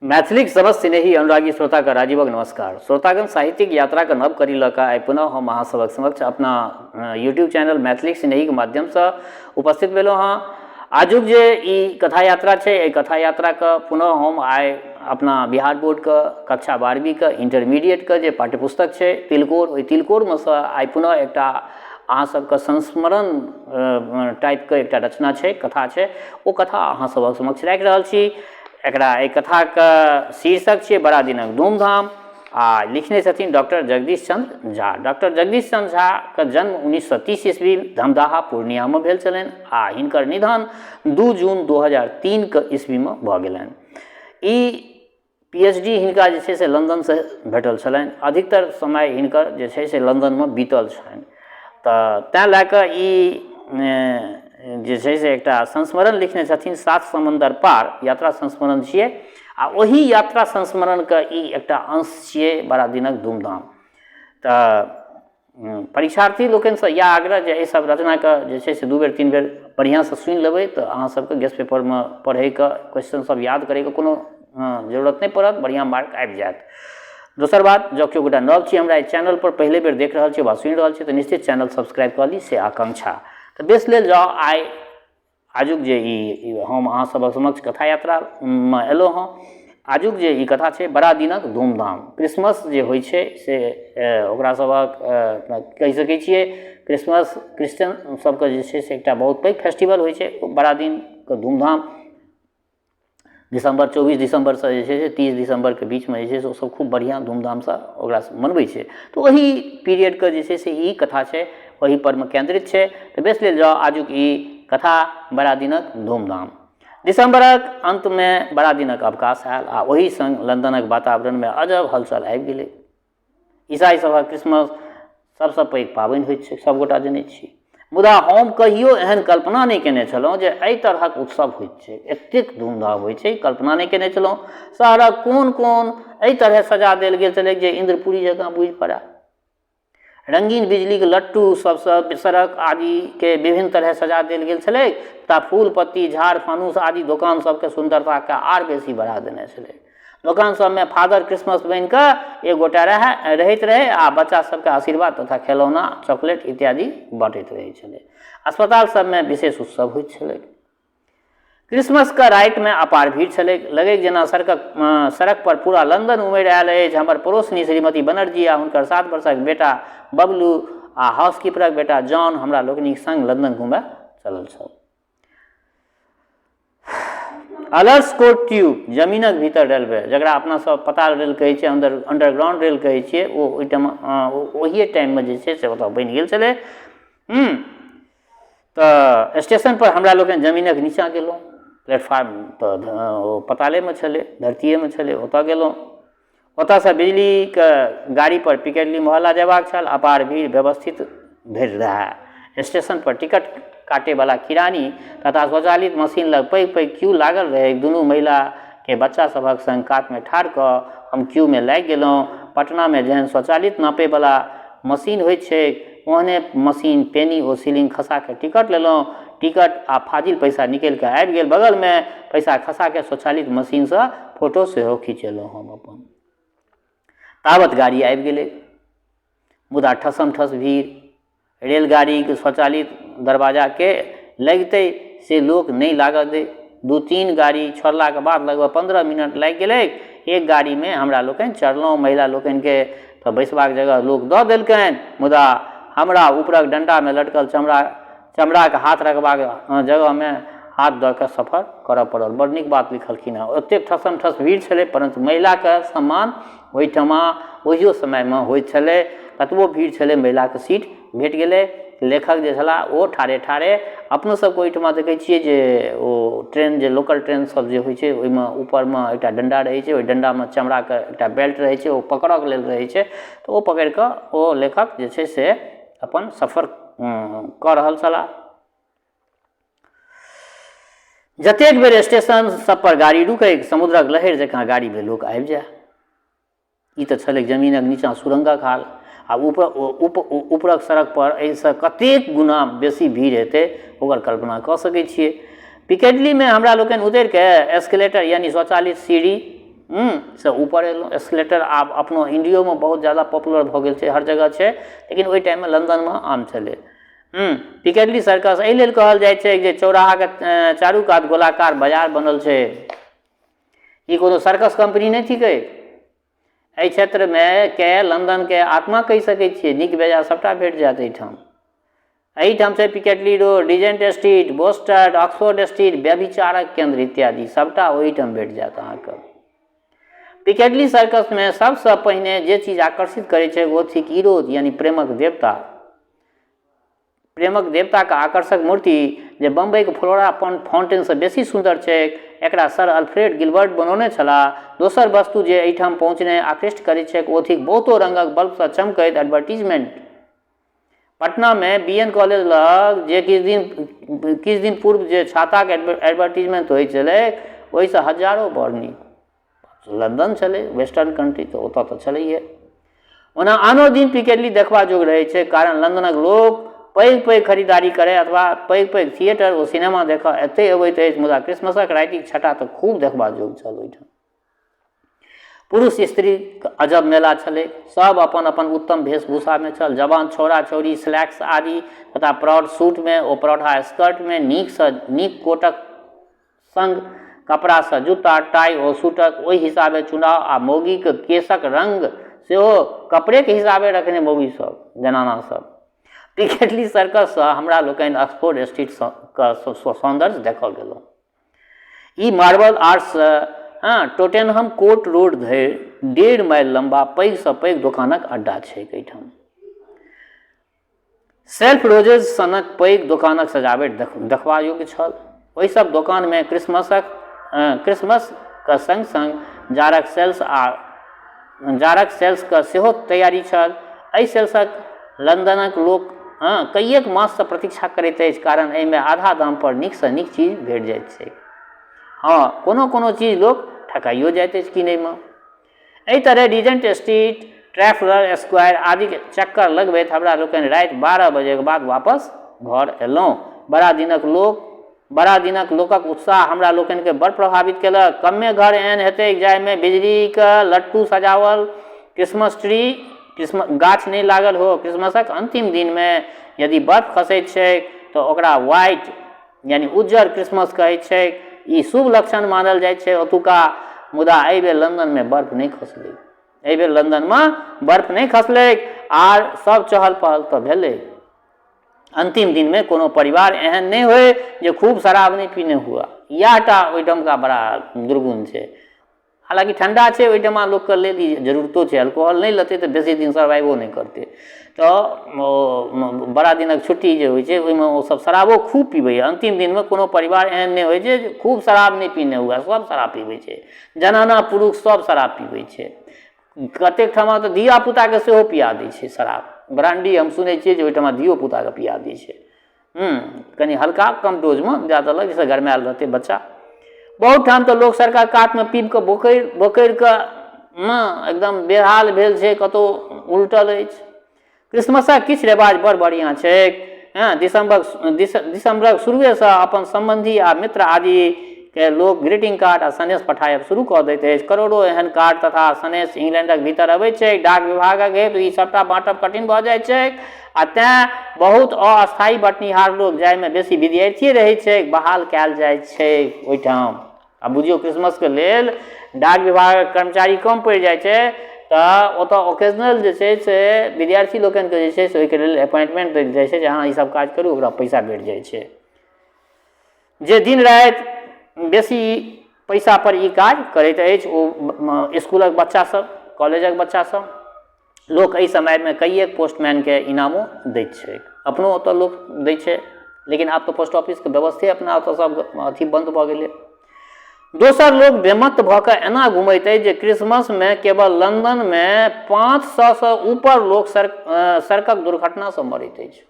मैथिलीक समस्त स्नेही अनुरागी श्रोताके राजीवक नमस्कार। श्रोतागण, साहित्यिक यात्राके नव कड़ी लऽ कऽ आइ पुनः हम अहाँ सभक समक्ष अपना यूट्यूब चैनल मैथिलीक स्नेहीके माध्यमसँ उपस्थित भेलहुँ हँ। आजुक जे ई कथा यात्रा छै, एहि कथा यात्राके पुनः हम आइ अपना बिहार बोर्डके कक्षा 12वींके इंटरमीडिएटके जे पाठ्यपुस्तक छै तिलकोर, ओहि तिलकोरमे सँ आइ पुनः एकटा अहाँ सबके संस्मरण टाइपके एकटा रचना छै, कथा छै, ओ कथा अहाँ सभक समक्ष राखि रहल छी। एकरा एहि कथाके शीर्षक छियै बड़ा दिनक धूमधाम आ लिखने छथिन डॉक्टर जगदीश चंद्र झा। डॉक्टर जगदीश चंद्र झाके जन्म 1930 ईस्वी धमदाहा पूर्णियामे भेल छलनि आ हिनकर निधन 2 जून 2003 के ईस्वीमे भऽ गेलनि। ई PhD हिनका जे छै से लंदनसँ भेटल छलनि। अधिकतर समय हिनकर जे छै से लंदनमे बीतल छनि, तऽ तैँ लए कऽ ई जे छै से एकटा संस्मरण लिखने छथिन, सात समन्दर पार यात्रा संस्मरण छियै आ ओहि यात्रा संस्मरणके ई एकटा अंश छियै बड़ा दिनक धूमधाम। तऽ परीक्षार्थी लोकनिसँ इएह आग्रह जे एहिसभ रचनाके जे छै से 2 बेर 3 बेर बढ़िआँसँ सुनि लेबै तऽ अहाँ सबके गेस्ट पेपरमे पढ़ैके क्वेश्चन सब याद करैके कोनो जरूरत नहि पड़त, बढ़िआँ मार्क आबि जायत। दोसर बात, जँ केओ गोटा नव छी, हमरा एहि चैनलपर पहिले बेर देख रहल छी वा सुनि रहल छी, तऽ निश्चित चैनल सब्सक्राइब कऽ ली, से आकांक्षा। तऽ बेस लेल जाउ, आइ आजुक जे ई हम अहाँ सभक समक्ष कथा यात्रामे एलहुँ हँ, आजुक जे ई कथा छै बड़ा दिनक धूमधाम। क्रिसमस जे होइ छै से ओकरा सभक कहि सकै छियै क्रिसमस क्रिश्चियन सबके जे छै से एकटा बहुत पैघ फेस्टिवल होइ छै। ओ बड़ा दिनके धूमधाम दिसम्बर 24 दिसम्बरसँ जे छै से 30 दिसम्बरके बीचमे जे छै से ओसभ खूब बढ़िआँ धूमधामसँ ओकरा मनबै छै। तऽ ओही पीरियडके जे छै से ई कथा छै, ओही परमे केन्द्रित छै। तऽ बेस लेल जाउ, आजुक ई कथा बड़ा दिनक धूमधाम। दिसम्बरक अन्तमे बड़ा दिनक अवकाश आयल आ ओही सङ्ग लन्दनक वातावरणमे अजब हलचल आबि गेलै। ईसाई सभक क्रिसमस सबसँ पैघ पाबनि होइत छै, सभगोटा जनै छी। मुदा हम कहियो एहन कल्पना नहि केने छलहुँ जे एहि तरहक उत्सव होइत छै, एतेक धूमधाम होइत छै, कल्पना नहि केने छलहुँ। शहरक कोन कोन एहि तरहे सजा देल गेल छलैक जे इन्द्रपुरी जकाँ बुझि पड़य। रंगीन बिजलीक लट्टू सबसँ सड़क आदिके विभिन्न तरहे सजा देल गेल छलैक तथा फूल पत्ती झाड़ फानूस आदि दोकान सबके सुन्दरताके आर बेसी बढ़ा देने छलैक। दोकान सबमे फादर क्रिसमस बनि कऽ एक गोटा रहै रहैत रहै आ बच्चा सबके आशीर्वाद तथा खेलौना चॉकलेट इत्यादि बाँटैत रहै छलै। अस्पताल सबमे विशेष उत्सव होइत छलै। क्रिसमसके रातिमे अपार भीड़ छलैक। लगैक जेना सड़क पर पूरा लंदन उमड़ि आयल अछि। हमर पड़ोसनी श्रीमती बनर्जी आ हुनकर 7 वर्षक बेटा बबलू आ हाउसकीपरक बेटा जॉन हमरा लोकनिक संग लंदन घूमय चलल छल। अलर्स कोर्ट ट्यूब जमीनक भीतर रेलवे, जकरा अपना सब पताल रेल कहै छियै, अंडरग्राउंड रेल कहै छियै, ओ ओहिठाम ओहिए टाइममे जे छै से ओतऽ बनि गेल छलै। तऽ स्टेशन पर हमरा लोकनि जमीनक नीचाँ गेलहुँ। प्लेटफार्म तऽ ओ पतालेमे छलै, धरतीएमे छलै, ओतऽ गेलहुँ। ओतऽसँ बिजलीके गाड़ी पर पिकेडली मोहल्ला जेबाक छल। अपार भीड़ व्यवस्थित धरि रहए। स्टेशन पर टिकट काटेवला किरानी तथा स्वचालित मशीन लग पैघ पैघ क्यू लागल रहै। दुनू महिलाके बच्चा सभक संग कातमे ठाढ़ कऽ हम क्यूमे लागि गेलहुँ। पटनामे जेहन स्वचालित नापैवला मशीन होइत छैक ओहने मशीन, पेनी ओ सीलिंग खसा कऽ टिकट लेलहुँ। टिकट आ फाजिल पैसा निकलि कऽ आबि गेल। बगलमे पैसा खसा कऽ स्वचालित मशीनसँ फोटो सेहो खिचेलहुँ हम अपन। तावत गाड़ी आबि गेलै, मुदा ठसम ठस भीड़। रेलगाड़ीके स्वचालित दरवाजाके लगिते से लोक नहि लागऽ दै। 2-3 गाड़ी छोड़लाके बाद लगभग 15 मिनट लागि गेलै। एक गाड़ीमे हमरा लोकनि चढ़लहुँ। महिला लोकनिके तऽ बैसबाक जगह लोक दऽ देलकनि, मुदा हमरा ऊपरक डण्डामे लटकल चमड़ाके हाथ रखबाक जगहमे हाथ दऽ कऽ सफर करऽ पड़ल। बड़ नीक बात लिखलखिन हँ। ओतेक ठसम ठस भीड़ छलै, परन्तु महिलाके सम्मान ओहिठमा ओहियो समयमे होइत छलै। कतबो भीड़ छलै, महिलाके सीट भेट गेलै। लेखक जे छलाह ओ ठाढ़े ठाढ़े, अपनो सबके ओहिठमा देखै छियै जे ओ ट्रेन जे लोकल ट्रेन सब जे होइ छै ओहिमे ऊपरमे एकटा डण्डा रहै छै, ओहि डण्डामे चमड़ाके एकटा बेल्ट रहै छै, ओ पकड़ऽके लेल रहै छै। तऽ ओ पकड़ि कऽ ओ लेखक जे छै से अपन सफर कऽ रहल छलाह। जतेक बेर स्टेशन सब पर गाड़ी रुकै, समुद्रक लहरि जकाँ गाड़ीमे लोक आबि जाय। ई तऽ छलै जमीनक नीचाँ सुरङ्गक हाल, आ ऊपरक सड़क पर एहिसँ कतेक गुना बेसी भीड़ हेतै ओकर कल्पना कऽ सकै छियै। पिकेडलीमे हमरा लोकनि उतरिके एस्केलेटर यानी स्वचालित सीढ़ी से ऊपर एलहुँ। एस्केलेटर आब अपनो इण्डियोमे बहुत ज्यादा पॉपुलर भऽ गेल छै, हर जगह छै, लेकिन ओहि टाइममे लन्दनमे आम छलै। पिकेडली सर्कस एहि लेल कहल जाइ छै जे चौराहाके चारू कात गोलाकार बाजार बनल छै। ई कोनो सर्कस कम्पनी नहि थिकै। एहि क्षेत्रमे के लन्दनके आत्मा कहि सकै छियै, नीक बेजाय सभटा भेट जायत एहिठाम। एहिठाम छै Piccadilly road, Regent Street, Boston, Oxford Street, व्यभिचारक केन्द्र इत्यादि सभटा ओहिठाम भेट जायत अहाँके। पिकेडली सर्कसमे सबसँ पहिने जे चीज आकर्षित करै छै ओ थिक इरोज, यानी प्रेमक देवता। प्रेमक देवताक आकर्षक मूर्ति जे बम्बईके फ्लोरा फाउंटेनसँ बेसी सुन्दर छैक, एकरा सर अल्फ्रेड गिलबर्ट बनौने छलाह। दोसर वस्तु जे एहिठाम पहुँचने आकृष्ट करैत छैक ओ थिक बहुतो रंगक बल्बसँ चमकैत एडवर्टीजमेंट। पटनामे बी एन कॉलेज लग जे किछु दिन पूर्व जे छाताके एडवर्टीजमेंट होइत छलै ओहिसँ हजारो बड़ नीक। लन्दन छलै, वेस्टर्न कंट्री, तऽ ओतऽ तऽ छलैहे। ओना आनो दिन पिकेडली देखबा जोग रहै छै, कारण लन्दनक लोक पैघ पैघ खरीदारी करय अथवा पैघ पैघ थिएटर ओ सिनेमा देखऽ एतहि अबैत अछि, मुदा क्रिसमसक रातिक छटा तऽ खूब देखबा जोग छल। ओहिठाम पुरुष स्त्रीक अजब मेला छलै, सब अपन अपन उत्तम वेशभूषामे छल। जवान छौड़ा छौड़ी स्लैक्स आदि तथा प्रौढ़ सूटमे ओ प्रौढ़ा स्कर्टमे नीकसँ नीक कोटक संग कपड़ासँ जूता, टाइ ओ सूटक ओहि हिसाबे चुनाव आ मौगीक केशक रंग सेहो कपड़ेक हिसाबे रखने मौगी सब, जनाना सब। पिकेडली सर्कससँ हमरा लोकनि ऑक्सफोर्ड स्ट्रीट क सौन्दर्य देखऽ गेलहुँ। ई मार्बल आर्ट्ससँ हँ टोटेनहम कोर्ट रोड धरि 1.5 माइल लम्बा पैघसँ पैघ दोकानक अड्डा छैक एहिठाम। सेल्फ रोजेज सनक पैघ दोकानक सजावट देखबा योग्य छल। ओहि सब दोकानमे क्रिसमसक संग-संग जाड़क सेल्स आ जाड़क सेल्सक सेहो तैयारी छल। एहि सेल्सक लन्दनक लोक कइएक माससँ प्रतीक्षा करैत अछि, कारण एहिमे आधा दाम पर नीकसँ नीक चीज भेट जाइत छैक। हँ, कोनो-कोनो चीज लोक ठकाइयो जाइत अछि कीनैमे। एहि तरहेँ रीजेंट स्ट्रीट, ट्रैफलर स्क्वायर आदिक चक्कर लगबैत हमरा लोकनि राति 12 बजेक बाद वापस घर अयलहुँ। बड़ा दिनक लोकक उत्साह हमरा लोकनिकेँ बड़ प्रभावित केलक। कम्मे घर एहन हेतैक जाहिमे बिजलीक लट्टू सजाओल क्रिसमस ट्री, गाछ नहि लागल हो। क्रिसमसक अंतिम दिनमे यदि बर्फ खसैत छैक तँ ओकरा व्हाइट यानी उज्जर क्रिसमस कहैत छैक। ई शुभ लक्षण मानल जाइत छै ओतुका। मुदा एहि बेर लन्दनमे बर्फ नहि खसलैक। एहि बेर लन्दनमे बर्फ नहि खसलैक आर सब चहल पहल तऽ भेलै। अंतिम दिनमे कोनो परिवार एहन नहि होय जे खूब शराब नहि पीने हुए। इएह टा ओहिठामका बड़ा दुर्गुण छै। हालाँकि ठण्डा छै ओहिठमा लोकके लेल ई जरूरतो छै, अल्कोहल नहि लेतै तऽ बेसी दिन सर्वाइवो नहि करतै। तऽ ओ बड़ा दिनक छुट्टी जे होइ छै ओहिमे ओसभ शराबो खूब पीबैए। अन्तिम दिनमे कोनो परिवार एहन नहि होइ छै जे खूब शराब नहि पीने हुए, सब शराब पीबै छै, जनाना पुरुष सब शराब पीबै छै। कतेक ठमा तऽ धियापुताके सेहो पिया दै छै शराब, ब्राण्डी। हम सुनै छियै जे ओहिठमा धियोपुताके पिया दै छै, कनि हल्का कम डोजमे दए देलक जाहिसँ गरमायल रहतै बच्चा। बहुत ठाम तऽ लोक सड़कक कातमे पीब कऽ बोकरि बोकरि कऽ एकदम बेहाल भेल छै, कतहु उलटल अछि। क्रिसमसक किछु रिवाज बड़ बढ़िआँ छैक। हँ, दिसम्बरक शुरुएसँ अपन सम्बन्धी आ मित्र आदिके लोक ग्रीटिंग कार्ड आ सनेस पठायब शुरू कऽ दैत अछि। करोड़ो एहन कार्ड तथा सनेस इंग्लैंडक भीतर अबैत छैक। डाक विभागक हेतु ई सभटा बाँटब कठिन भऽ जाइत छैक आ तेँ बहुत अस्थायी बँटनिहार लोक, जाहिमे बेसी विद्यार्थीए रहैत छैक, बहाल कयल जाइत छैक ओहिठाम। आ बुझियौ क्रिसमसके लेल डाक विभागक कर्मचारी कम पड़ि जाइ छै तऽ ओतऽ ओकेजनल जे छै से विद्यार्थी लोकनिके जे छै से ओहिके लेल अपॉइंटमेंट देल जाइ छै जे अहाँ ई सब काज करू, ओकरा पैसा भेट जाइ छै। जे दिन राति बेसी पैसा पर ई काज करैत अछि ओ इसकुलक बच्चा सब, कॉलेजक बच्चा सब। लोक एहि समयमे कइएक पोस्टमैनके इनामो दैत छैक, अपनो ओतऽ लोक दै छै, लेकिन आब तऽ पोस्ट ऑफिसके व्यवस्थे अपना ओतऽ सब अथी बन्द भऽ गेलै। दोसर लोक बेमत्त भऽ कऽ एना घुमैत अछि जे क्रिसमसमे केवल लन्दनमे 500सँ ऊपर लोक सड़कक दुर्घटनासँ मरैत अछि।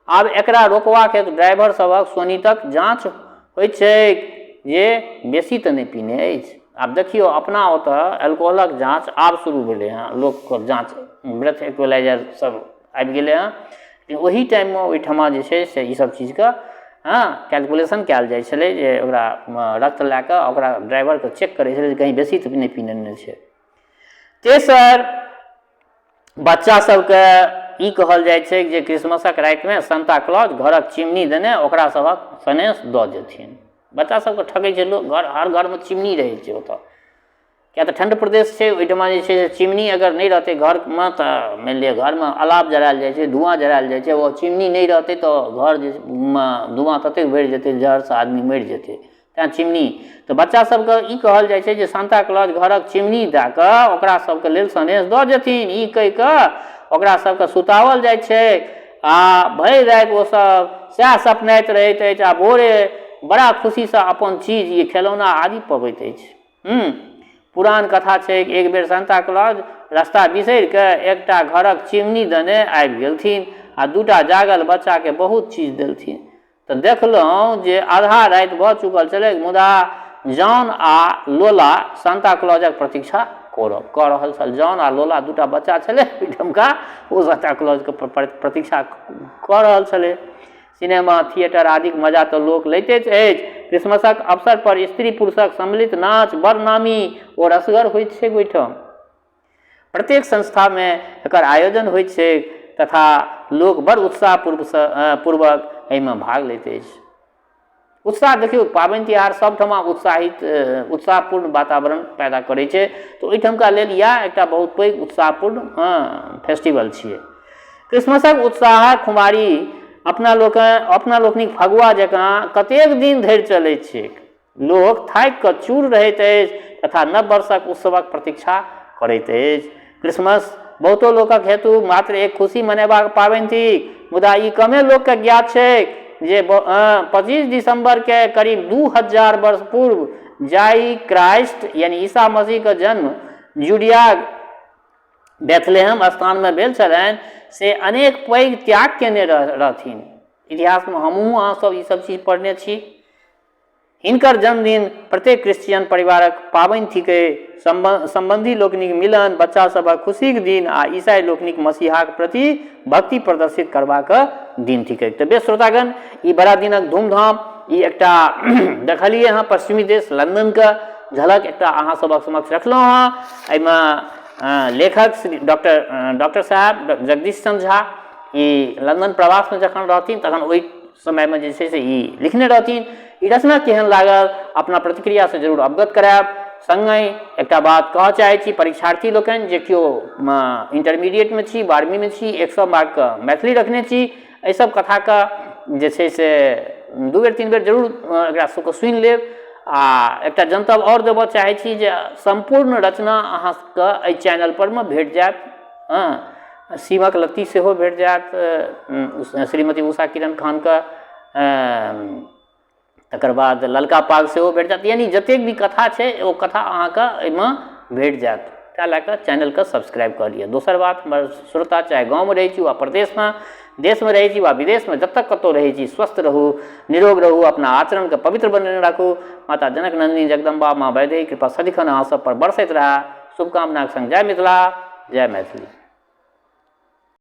आब एकरा रोकबाक हेतु ड्राइवर सभक शोणितक जाँच होइत छैक जे बेसी तऽ नहि पीने अछि। आब देखियौ अपना ओतऽ अल्कोहलक जाँच आब शुरू भेलै हँ, लोकके जाँच ब्रेथ इक्वलाइजर सब आबि गेलै हँ, लेकिन ओहि टाइममे ओहिठमा जे छै से ई सब चीजके हँ कैलकुलेशन कयल जाइ छलै जे ओकरा रक्त लए कऽ ओकरा ड्राइवरके चेक करै छलै जे कहीं बेसी तऽ नहि पी लेने छै। तेसर, बच्चा सबके ई कहल जाइ छै जे क्रिसमसक रातिमे सांता क्लॉज घरक चिमनी देने ओकरा सभक सनेस दऽ जेथिन। बच्चा सबके ठकै छै लोक, घर हर घरमे चिमनी रहै छै ओतऽ, किएक तऽ ठण्ड प्रदेश छै, ओहिठमा जे छै से चिमनी अगर नहि रहतै घरमे तऽ मानि लिअ घरमे अलाव जरायल जाइ छै, धुआँ जरायल जाइ छै, ओ चिमनी नहि रहतै तऽ घर जे मे धुआँ ततेक भरि जेतै जहरसँ आदमी मरि जेतै, तैँ चिमनी। तऽ बच्चा सबके ई कहल जाइ छै जे सांता क्लॉज घरक चिमनी दए कऽ ओकरा सबके लेल सनेस दऽ जेथिन। ई कहि कऽ ओकरा सबके सुताओल जाइ छै आ भरि राति ओसब सएह सपनाइत रहैत अछि आ भोरे बड़ा खुशीसँ अपन चीज ई खेलौना आदि पबैत अछि। पुरान कथा छैक, एक बेर सांता क्लॉज रस्ता बिसरि कऽ एकटा घरक चिमनी दने आबि गेलथिन आ दूटा जागल बच्चाके बहुत चीज देलथिन। तऽ देखलहुँ जे आधा राति भऽ चुकल छलैक, मुदा जॉन आ लोला सांता क्लॉजक प्रतीक्षा कऽ रहल छल। जॉन आ लोला दूटा बच्चा छलै ओहिठमका, ओ सांता क्लॉजके प्रतीक्षा कऽ रहल छलै। सिनेमा, थिएटर आदिक मजा तऽ लोक लैते अछि। क्रिसमसक अवसर पर स्त्री पुरुषक सम्मिलित नाच बड़ नामी ओ रसगर होइत छैक ओहिठाम। प्रत्येक संस्थामे एकर आयोजन होइत छैक तथा लोक बड़ उत्साह पूर्वसँ पूर्वक एहिमे भाग लैत अछि। उत्साह देखियौ, पाबनि तिहार सभठमा उत्साहित उत्साहपूर्ण वातावरण पैदा करै छै, तऽ ओहिठमका लेल इएह एकटा बहुत पैघ उत्साहपूर्ण फेस्टिवल छियै। क्रिसमसक उत्साहक खुमारी अपना लोक अपना लोकनिक फगुआ जकाँ कतेक दिन धरि चलैत छैक। लोक थाकि कऽ चूर रहैत अछि तथा नव वर्षक उत्सवक प्रतीक्षा करैत अछि। क्रिसमस बहुतो लोकक हेतु मात्र एक खुशी मनेबाक पाबनि थिक, मुदा ई कमे लोककेँ ज्ञात छैक जे 25 दिसम्बरकेँ करीब 2000 वर्ष पूर्व जाहि क्राइस्ट यानी ईसा मसीहक जन्म जुडियाक बेथलेहम स्थानमे भेल छलनि से अनेक पैघ त्याग केने रहथिन। इतिहासमे हमहूँ अहाँसभ ई सब चीज पढ़ने छी। हिनकर जन्मदिन प्रत्येक क्रिश्चियन परिवारक पाबनि थिकै। सम्बन्धी लोकनिक मिलन, बच्चा सभक खुशीक दिन आ ईसाई लोकनिक मसीहाक प्रति भक्ति प्रदर्शित करबाक दिन थिकै। तऽ बेस श्रोतागण, ई बड़ा दिनक धूमधाम ई एकटा देखलियै हँ, पश्चिमी देश लंदनके झलक एकटा अहाँ सभक समक्ष रखलहुँ हँ। एहिमे लेखक श्री डॉक्टर साहब जगदीश चंद्र झा ई लंदन प्रवासमे जखन रहथिन तखन ओहि समयमे जे छै से ई लिखने रहथिन। ई रचना केहन लागल अपना प्रतिक्रियासँ जरूर अवगत करायब। सङ्गहि एकटा बात कहऽ चाहै छी परीक्षार्थी लोकनि जे केओ इंटरमीडिएटमे छी, 12वींमे छी, 100 मार्कके मैथिली रखने छी, एहि सब कथाके जे छै से 2 बेर 3 बेर जरूर एकरा सबके सुनि लेब। आ एकटा जनतब आओर देबऽ चाहै छी जे सम्पूर्ण रचना अहाँके एहि चैनल पर मे भेट जायत। हँ, सीमक लत्ती सेहो भेट जायत श्रीमती उषा किरण खानके, तकर बाद ललका पाग सेहो भेट जायत, यानी जतेक भी कथा छै ओ कथा अहाँके एहिमे भेट जायत। ताहि लए कऽ चैनलके सब्सक्राइब कऽ लिअ। दोसर बात, हमर श्रोता चाहे गाँवमे रहै छी वा प्रदेशमे, देशमे रहै छी वा विदेशमे, जतऽ कतहु रहै छी, स्वस्थ रहू, निरोग रहू, अपना आचरणके पवित्र बनेने राखू। माता जनक नन्दिनी जगदम्बा माँ वैदेही कृपा सदिखन अहाँ सब पर बरसैत रहए। शुभकामनाके संग जय मिथिला, जय मैथिली।